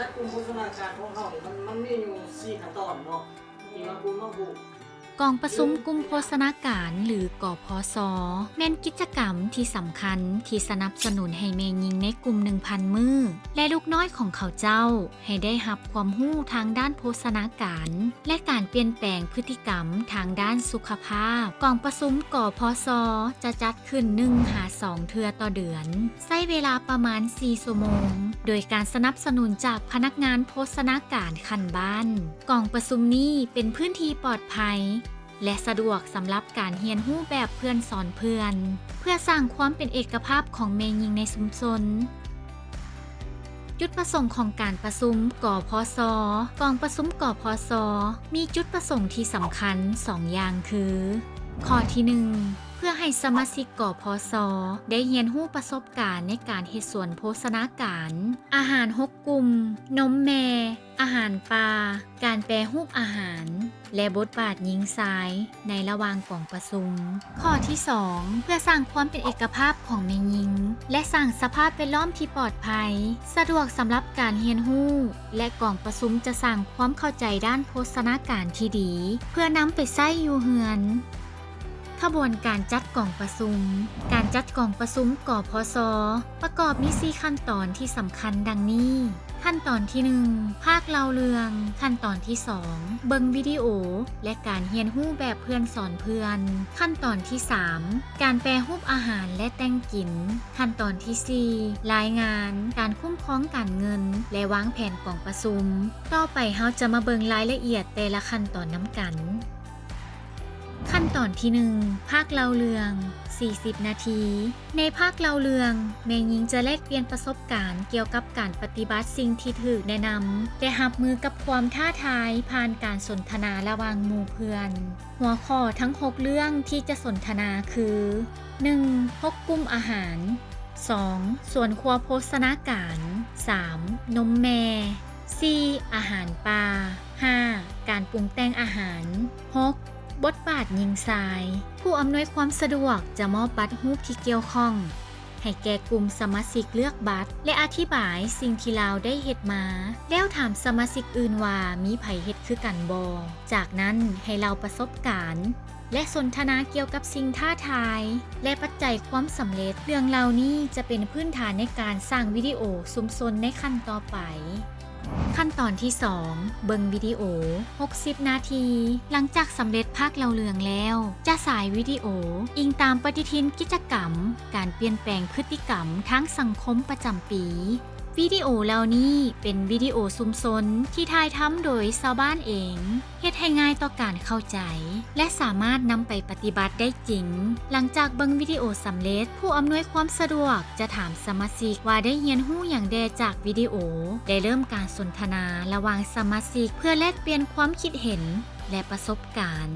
ຈັດກຸ່ມໂພຊະນາການຂອງເຮົານີ້ ມັນ ມັນມີຢູ່ສີ່ຂັ້ນຕອນເນາະ ທີ່ວ່າກຸ່ມເຮົາຮູ້. ກອງປະຊຸມກຸ່ມໂພຊະນາການ ຫຼື ກພສ ແມ່ນກິດຈະກຳທີ່ສຳຄັນທີ່ສະໜັບສະໜູນໃຫ້ແມ່ຍິງໃນກຸ່ມໜຶ່ງພັນມື້ ແລະ ລູກນ້ອຍຂອງເຂົາເຈົ້າ ໃຫ້ໄດ້ຮັບຄວາມຮູ້ທາງດ້ານໂພຊະນາການ ແລະ ການປ່ຽນແປງພຶດຕິກຳທາງດ້ານສຸຂະພາບ. ກອງປະຊຸມ ກພສ ຈະຈັດຂຶ້ນໜຶ່ງຫາສອງເທື່ອຕໍ່ເດືອນ, ໃຊ້ເວລາປະມານສີ່ຊົ່ວໂມງ, ໂດຍການສະໜັບສະໜູນຈາກພະນັກງານໂພຊະນາການຂັ້ນບ້ານ. ກອງປະຊຸມນີ້ເປັນພື້ນທີ່ປອດໄພ ແລະ ສະດວກສຳລັບການຮຽນຮູ້ແບບເພື່ອນສອນເພື່ອນ ເພື່ອສ້າງຄວາມເປັນເອກະພາບຂອງແມ່ຍິງໃນຊຸມຊົນ. ຈຸດປະສົງຂອງການປະຊຸມ ກພສ. ກອງປະຊຸມ ກພສ ມີຈຸດປະສົງທີ່ສຳຄັນສອງຢ່າງຄື ຂໍ້ທີໜຶ່ງ ເພື່ອໃຫ້ສະມາຊິກ ກພສ ໄດ້ຮຽນຮູ້ປະສົບການໃນການເຮັດສວນໂພຊະນາການ, ອາຫານຫົກກຸ່ມ, ນົມແມ່, ອາຫານປ່າ, ການແປຮູບອາຫານ ແລະ ບົດບາດຍິງຊາຍໃນລະຫວ່າງກອງປະຊຸມ. ຂໍ້ທີສອງ ເພື່ອສ້າງຄວາມເປັນເອກະພາບຂອງແມ່ຍິງ ແລະ ສ້າງສະພາບແວດລ້ອມທີ່ປອດໄພ, ສະດວກສຳລັບການຮຽນຮູ້ ແລະ ກອງປະຊຸມຈະສ້າງຄວາມເຂົ້າໃຈດ້ານໂພຊະນາການທີ່ດີ ເພື່ອນຳໄປໃຊ້ຢູ່ເຮືອນ. ຂະບວນການຈັດກອງປະຊຸມ. ການຈັດກອງປະຊຸມ ກພສ ປະກອບມີສີ່ຂັ້ນຕອນທີ່ສຳຄັນດັ່ງນີ້. ຂັ້ນຕອນທີໜຶ່ງ ພາກເລົ່າເລື່ອງ. ຂັ້ນຕອນທີສອງ ເບິ່ງວິດີໂອ ແລະ ການຮຽນຮູ້ແບບເພື່ອນສອນເພື່ອນ. ຂັ້ນຕອນທີສາມ ການແປຮູບອາຫານ ແລະ ແຕ່ງກິນ. ຂັ້ນຕອນທີສີ່ ລາຍງານ, ການຄຸ້ມຄອງການເງິນ ແລະ ວາງແຜນກອງປະຊຸມ. ຕໍ່ໄປເຮົາຈະມາເບິ່ງລາຍລະອຽດແຕ່ລະຂັ້ນຕອນນຳກັນ. ຂັ້ນຕອນທີໜຶ່ງ ພາກເລົ່າເລື່ອງ ສີ່ສິບນາທີ. ໃນພາກເລົ່າເລື່ອງ, ແມ່ຍິງຈະແລກປ່ຽນປະສົບການກ່ຽວກັບການປະຕິບັດສິ່ງທີ່ຖືກແນະນຳ ແລະ ຮັບມືກັບຄວາມທ້າທາຍຜ່ານການສົນທະນາລະຫວ່າງໝູ່ເພື່ອນ. ຫົວຂໍ້ທັງຫົກເລື່ອງທີ່ຈະສົນທະນາຄື ໜຶ່ງ ຫົກກຸ່ມອາຫານ, ສອງ ສວນຄົວໂພຊະນາການ, ສາມ ນົມແມ່, ສີ່ ອາຫານປ່າ, ຫ້າ ການປຸງແຕ່ງອາຫານ, ຫົກ ບົດບາດຍິງຊາຍ. ຜູ້ອຳນວຍຄວາມສະດວກຈະມອບບັດຮູບທີ່ກ່ຽວຂ້ອງໃຫ້ແກ່ກຸ່ມສະມາຊິກເລືອກບັດ ແລະ ອະທິບາຍສິ່ງທີ່ລາວໄດ້ເຮັດມາ, ແລ້ວຖາມສະມາຊິກອື່ນວ່າມີໃຜເຮັດຄືກັນບໍ່. ຈາກນັ້ນໃຫ້ເລົ່າປະສົບການ ແລະ ສົນທະນາກ່ຽວກັບສິ່ງທ້າທາຍ ແລະ ປັດໄຈຄວາມສຳເລັດ. ເລື່ອງເຫຼົ່ານີ້ຈະເປັນພື້ນຖານໃນການສ້າງວິດີໂອຊຸມຊົນໃນຂັ້ນຕໍ່ໄປ. ຂັ້ນຕອນທີສອງ ເບິ່ງວິດີໂອ ຫົກສິບນາທີ. ຫຼັງຈາກສຳເລັດພາກເລົ່າເລື່ອງແລ້ວ, ຈະສາຍວິດີໂອອີງຕາມປະຕິທິນກິດຈະກຳການປ່ຽນແປງພຶດຕິກຳທາງສັງຄົມປະຈຳປີ. ວິດີໂອເຫຼົ່ານີ້ເປັນວິດີໂອຊຸມຊົນທີ່ຖ່າຍທຳໂດຍຊາວບ້ານເອງ, ເຮັດໃຫ້ງ່າຍຕໍ່ການເຂົ້າໃຈ ແລະ ສາມາດນຳໄປປະຕິບັດໄດ້ຈິງ. ຫຼັງຈາກເບິ່ງວິດີໂອສຳເລັດ, ຜູ້ອຳນວຍຄວາມສະດວກຈະຖາມສະມາຊິກວ່າໄດ້ຮຽນຮູ້ຫຍັງແດ່ຈາກວິດີໂອ ແລະ ເລີ່ມການສົນທະນາລະຫວ່າງສະມາຊິກເພື່ອແລກປ່ຽນຄວາມຄິດເຫັນ ແລະ ປະສົບການ.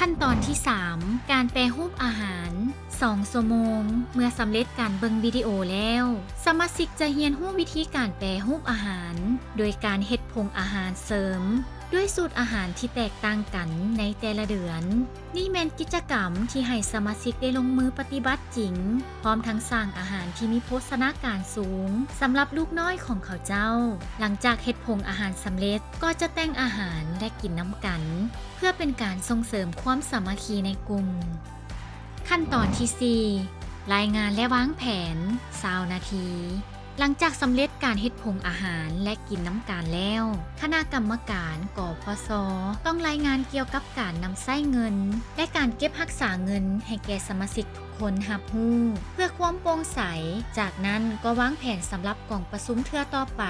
ຂັ້ນຕອນທີສາມ ການແປຮູບອາຫານ ສອງຊົ່ວໂມງ. ເມື່ອສຳເລັດການເບິ່ງວິດີໂອແລ້ວ, ສະມາຊິກຈະຮຽນຮູ້ວິທີການແປຮູບອາຫານ ໂດຍການເຮັດຜົງອາຫານເສີມ ດ້ວຍສູດອາຫານທີ່ແຕກຕ່າງກັນໃນແຕ່ລະເດືອນ. ນີ້ແມ່ນກິດຈະກຳທີ່ໃຫ້ສະມາຊິກໄດ້ລົງມືປະຕິບັດຈິງ, ພ້ອມທັງສ້າງອາຫານທີ່ມີໂພຊະນາການສູງສຳລັບລູກນ້ອຍຂອງເຂົາເຈົ້າ. ຫຼັງຈາກເຮັດຜົງອາຫານສຳເລັດ, ກໍຈະແຕ່ງອາຫານ ແລະ ກິນນຳກັນ ເພື່ອເປັນການສົ່ງເສີມຄວາມສາມັກຄີໃນກຸ່ມ. ຂັ້ນຕອນທີສີ່ ລາຍງານ ແລະ ວາງແຜນ ຊາວນາທີ. ຫຼັງຈາກສຳເລັດການເຮັດຜົງອາຫານ ແລະ ກິນນຳກັນແລ້ວ, ຄະນະກຳມະການ ກພສ ຕ້ອງລາຍງານກ່ຽວກັບການນຳໃຊ້ເງິນ ແລະ ການເກັບຮັກສາເງິນໃຫ້ແກ່ສະມາຊິກທຸກຄົນຮັບຮູ້ ເພື່ອຄວາມໂປ່ງໃສ. ຈາກນັ້ນກໍວາງແຜນສຳລັບກອງປະຊຸມເທື່ອຕໍ່ໄປ,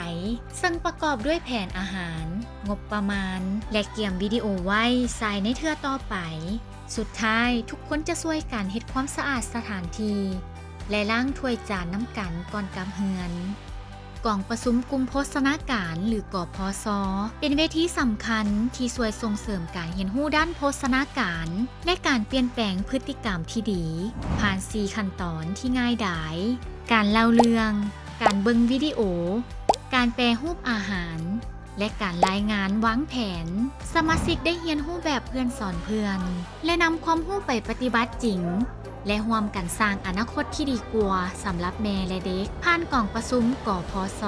ເຊິ່ງປະກອບດ້ວຍແຜນອາຫານ, ງົບປະມານ ແລະ ກຽມວິດີໂອໄວ້ສາຍໃນເທື່ອຕໍ່ໄປ. ສຸດທ້າຍ, ທຸກຄົນຈະຊ່ວຍກັນເຮັດຄວາມສະອາດສະຖານທີ່ ແລະ ລ້າງຖ້ວຍຈານນຳກັນກ່ອນກັບເຮືອນ. ກອງປະຊຸມກຸ່ມໂພຊະນາການ ຫຼື ກພສ ເປັນເວທີສຳຄັນທີ່ຊ່ວຍສົ່ງເສີມການຮຽນຮູ້ດ້ານໂພຊະນາການ ແລະ ການປ່ຽນແປງພຶດຕິກຳທີ່ດີ ຜ່ານສີ່ຂັ້ນຕອນທີ່ງ່າຍດາຍ, ການເລົ່າເລື່ອງ, ການເບິ່ງວິດີໂອ, ການແປຮູບອາຫານ ແລະ ການລາຍງານວາງແຜນ. ສະມາຊິກໄດ້ຮຽນຮູ້ແບບເພື່ອນສອນເພື່ອນ ແລະ ນຳຄວາມຮູ້ໄປປະຕິບັດຈິງ ແລະ ຮ່ວມກັນສ້າງອະນາຄົດທີ່ດີກວ່າສຳລັບແມ່ ແລະ ເດັກ ຜ່ານກອງປະຊຸມ ກພສ.